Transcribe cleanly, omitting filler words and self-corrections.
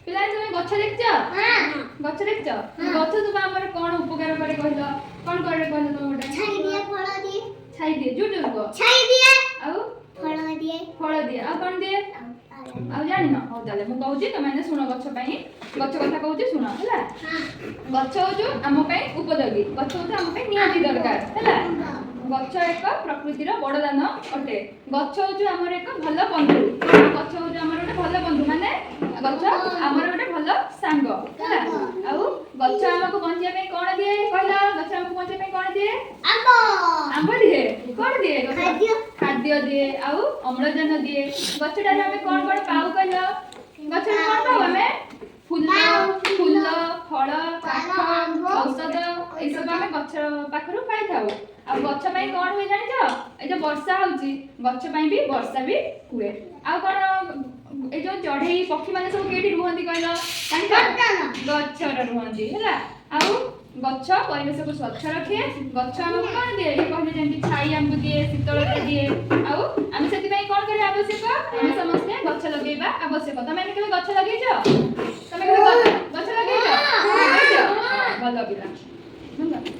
ପିଲାମାନେ, ତମେ ଗଛ ଦେଖିଛ? ଗଛ ଦେଖିଛ? ଗଛ ସବୁ ଆମର କଣ ଉପକାର କରେ କହିଲ? କଣ କରେ କହିଲ ତମେ ଗୋଟେ? ଛାଇ ଦିଏ, ଫଳ ଦିଏ। ଛାଇ ଦିଏ। ଜୋର ଜୋର କୁହ। ଛାଇ ଦିଏ। ଆଉ? ଫଳ ଦିଏ। ଫଳ ଦିଏ। ଆଉ କଣ ଦିଏ? ଆଉ ଜାଣିନ? ହଉ, ତାହେଲେ ମୁଁ କହୁଛି, ତମେ ଶୁଣ। ଗଛ ପାଇଁ, ଗଛ କଥା କହୁଛି, ଶୁଣ ହେଲା। ଗଛ ହଉଛି ଆମ ପାଇଁ ଉପଯୋଗୀ। ଗଛ ହଉଛି ଆମ ପାଇଁ ନିହାତି ଦରକାର, ହେଲା। ଗଛ ଏକ ପ୍ରକୃତିର ବଡ଼ ଦାନ ଅଟେ। ଗଛ ହଉଛି ଆମର ଏକ ଭଲ ବନ୍ଧୁ। ଗଛ ହଉଛି ଆମର ଗୋଟେ ଭଲ ବନ୍ଧୁ, ମାନେ ଗଛ ଆମର ଗୋଟେ ଭଲ ସାଙ୍ଗ, ହେଲା। ଆଉ ଗଛ ଆମକୁ ବଞ୍ଚିବା ପାଇଁ କଣ ଦିଏ କହିଲ? ଗଛ ଆମକୁ ବଞ୍ଚିବା ପାଇଁ କଣ ଦିଏ? ଆମ୍ବ। ଆମ୍ବ ଦିଏ? କଣ ଦିଏ ଗଛ? ଖାଦ୍ୟ। ଖାଦ୍ୟ ଦିଏ ଆଉ ଅମ୍ଳଜାନ ଦିଏ। ଗଛଟାରୁ ଆମେ କଣ କଣ ପାଉ କହିଲ? ଗଛରୁ କଣ ପାଉ ଆମେ? ଫୁଲ, ଫୁଲ, ଫଳ, କାଠ, ଔଷଧ, ଏସବୁ ଆମେ ଗଛ ପାଖରୁ ପାଇଥାଉ। ଆଉ ଗଛ ପାଇଁ କଣ ହୁଏ ଜାଣିଛ? ଏଇ ଯୋଉ ବର୍ଷା ହଉଛି, ଗଛ ପାଇଁ ବି ବର୍ଷା ବି ହୁଏ। ଆଉ କଣ? ଏଇ ଯୋଉ ଚଢେଇ ପକ୍ଷୀ ମାନେ ସବୁ କେଇଠି ରୁହନ୍ତି କହିଲ? ଜାଣିଛ? ଗଛରେ ରୁହନ୍ତି, ହେଲା। ଆଉ ଗଛ ପରିବେଶକୁ ସ୍ୱଚ୍ଛ ରଖେ। ଗଛ ଆମକୁ କଣ ଦିଏ? ଇଏ କହିଲେ ଯେମିତି ଛାଇ ଆମକୁ ଦିଏ, ଶୀତଳତା ଦିଏ। ଆଉ ଆମେ ସେଥିପାଇଁ କଣ କରିବା ଆବଶ୍ୟକ? ଆମେ ସମସ୍ତେ ଗଛ ଲଗେଇବା ଆବଶ୍ୟକ। ତମେ କେବେ ଗଛ ଲଗେଇଛ?